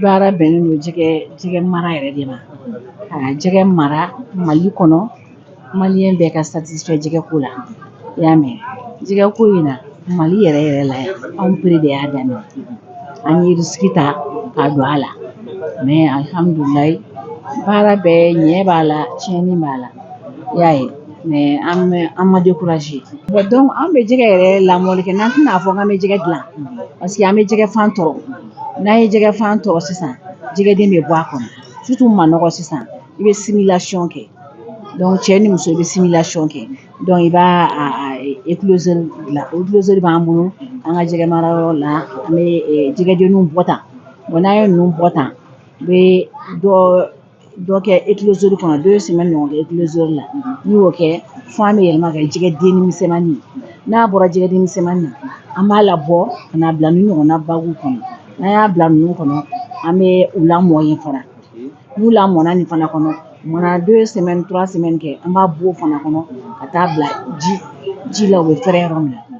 Baara bɛnnen don jɛgɛ mara yɛrɛ de ma, ka jɛgɛ mara Mali kɔnɔ, malien bɛɛ ka satisfait jɛgɛ ko la. I y'a mɛn, jɛgɛ ko in na, Mali yɛrɛ yɛrɛ la yan, anw pere de y'a daminɛ. An ye risque ta k'a don a la, mais alhamdulilayi, baara bɛɛ ɲɛ b'a la, tiɲɛni b'a la, i y'a ye, mais an ma découragé. Bon, donc an bɛ jɛgɛ yɛrɛ lamɔli kɛ. N'an tɛna fɔ k'an bɛ jɛgɛ dilan, parce que an bɛ jɛgɛ fan tɔrɔ. N'an ye jɛgɛ fan tɔrɔ sisan, jɛgɛden bɛ bɔ a kɔnɔ, surtout manɔgɔ. Sisan i bɛ simulation kɛ, donc cɛ ni muso, i bɛ simulation kɛ. Donc i b'a écloseur dilan. Écloseur b'an bolo an ka jɛgɛ marayɔrɔ la. An bɛ jɛgɛdenninw bɔ tan. Bon, n'an ye ninnu bɔ tan, u bɛ dɔ kɛ écloseur kɔnɔ, 2 semaines ɲɔgɔn kɛ écloseur la. N'u y'o kɛ, fo an bɛ yɛlɛma ka kɛ jɛgɛden misɛnmanin ye. N'a bɔra jɛgɛden misɛnmanin na, an b'a labɔ ka n'a bila nin ɲɔgɔnna baguw kɔnɔ. N'an y'a bila ninnu kɔnɔ, an bɛ u lamɔ yen fana. N'u lamɔna nin fana kɔnɔ, u mana 2 semaines, 3 semaines kɛ, an b'a bɔ o fana kɔnɔ ka taa bila ji la, u bɛ fɛrɛ yɔrɔ min na.